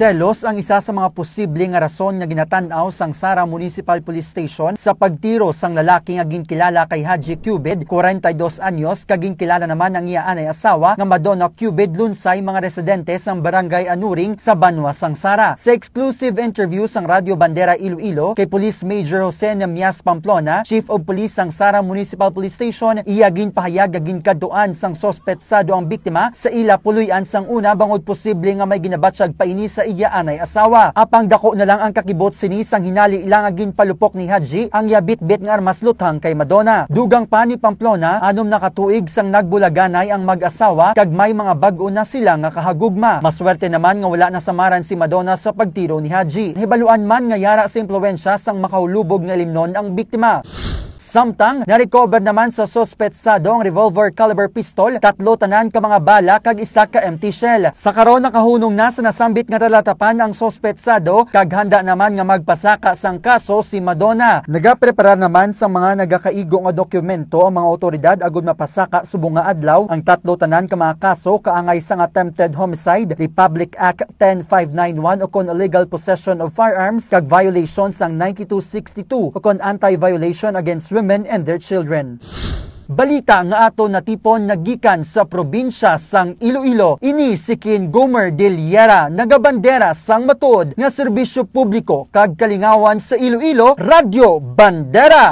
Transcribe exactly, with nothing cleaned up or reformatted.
Selos ang isa sa mga posible nga rason nga ginatan-aw sang Sara Municipal Police Station sa pagtiro sang lalaki nga ginkilala kay Haji Cubed, kwarenta y dos anyos, kag ginkilala naman ang iya anay asawa nga Madonna Cubed Lunsay, mga residente sang Barangay Anuring sa Banwa sang Sara. Sa exclusive interview sang Radyo Bandera Iloilo kay Police Major Jose Nemias Pamplona, Chief of Police sang Sara Municipal Police Station, iya ginpahayag nga ginkadtuan sang suspetsado ang biktima sa ila puloy-an sang una bangod posible nga may ginabatyag pa ini sa iya anay asawa. Apang dako na lang ang kakibot sini sang hinali lang nga ginpalupok ni Haji ang iya bitbit nga armas luthang kay Madonna. Dugang pa ni Pamplona, anom na ka tuig sang nagbulaganay ang mag-asawa kag may mga bag-o na sila nga kahagugma. Maswerte naman nga wala nasamaran si Madonna sa pagtiro ni Haji. Hibaluan man nga yara sa impluwensya sang makahulubog nga ilimnon ang biktima. Samtang, na-recover naman sa suspetsado ang revolver caliber pistol, tatlo tanan ka mga bala kag isa ka empty shell. Sa karon, nakahunong na sa nasambit nga talatapan ang suspetsado kag handa naman nga magpasaka sang kaso si Madonna. Nagapreparar naman sa mga nagakaigo nga dokumento ang mga awtoridad agud mapasaka subong nga adlaw ang tatlo tanan ka mga kaso kaangay sang attempted homicide, Republic Act ten five nine one ukon illegal possession of firearms kag violation sang ninety-two sixty-two ukon anti-violation against women and their children. Balita nga aton natipon nagikan sa probinsya sang Iloilo, ini si Kin Gomer Diliera, nagabandera sang matuod nga serbisyo publiko kag kalingawan sa Iloilo, Radyo Bandera.